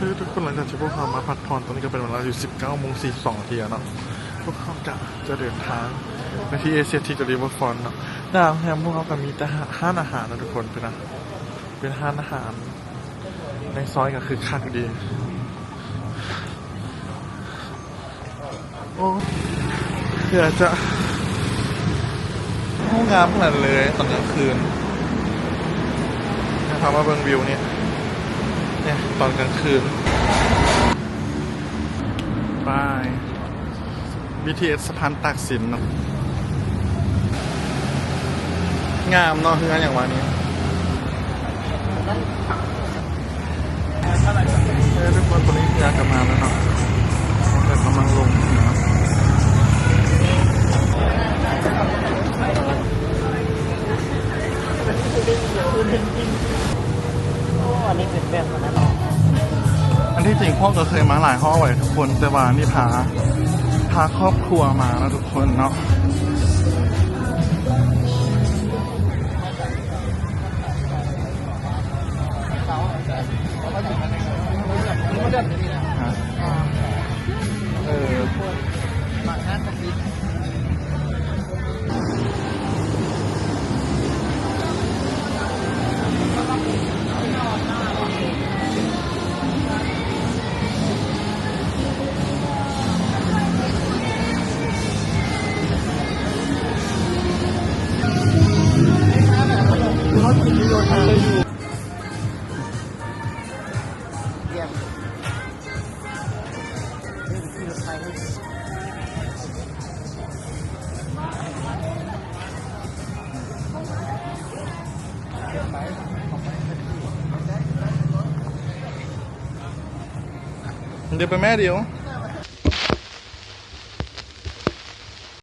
ເອີ ທຸກຄົນ ຫຼັງຈາກທີ່ພວກເຮົາມາພັກຜ່ອນ ຕອນນີ້ກໍເປັນເວລາຢູ່ ສິບເກົ້າໂມງສີ່ສິບສອງນາທີແລ້ວເນາະ. ພວກເຮົາກະຈະເດີນທາງໄປທີ່ເອເຊຍທິກ ຫຼື Riverfront ເນາະ. ໜ້າໂຮງແຮມພວກເຮົາກໍມີແຕ່ຮ້ານອາຫານນະທຸກຄົນ. ເປັນ ເປັນຮ້ານອາຫານໃນຊອຍກໍຄຶກຄັກດີ. ໂອ້ ເພື່ອຈະ ໂອ້ ງາມຂະໜາດເລີຍຕອນກາງຄືນ. ພາມາເບິ່ງວິວນີ້ ນີ້ຕອນກາງຄືນ. ໄປ ບີທີເອສ ສະພານຕາກສິນເນາະ. ງາມເນາະ ເຮືອຫຍັງວະນີ້. ເອີ ທຸກຄົນ ຕອນນີ້ເຮືອກໍມາແລ້ວເນາະ. ເຮືອກຳລັງລົງເນາະ. ໂອ້ ອັນນີ້ເປັນແບບອັນນັ້ນເນາະ. ອັນທີ່ຈິງພວກກໍເຄີຍມາຫຼາຍຮອບແລ້ວທຸກຄົນ ແຕ່ວ່ານີ້ພາ ພາຄອບຄົວມາເນາະທຸກຄົນເນາະ. ຮະ ເອີ ດຽວໄປແມ່ດຽວ.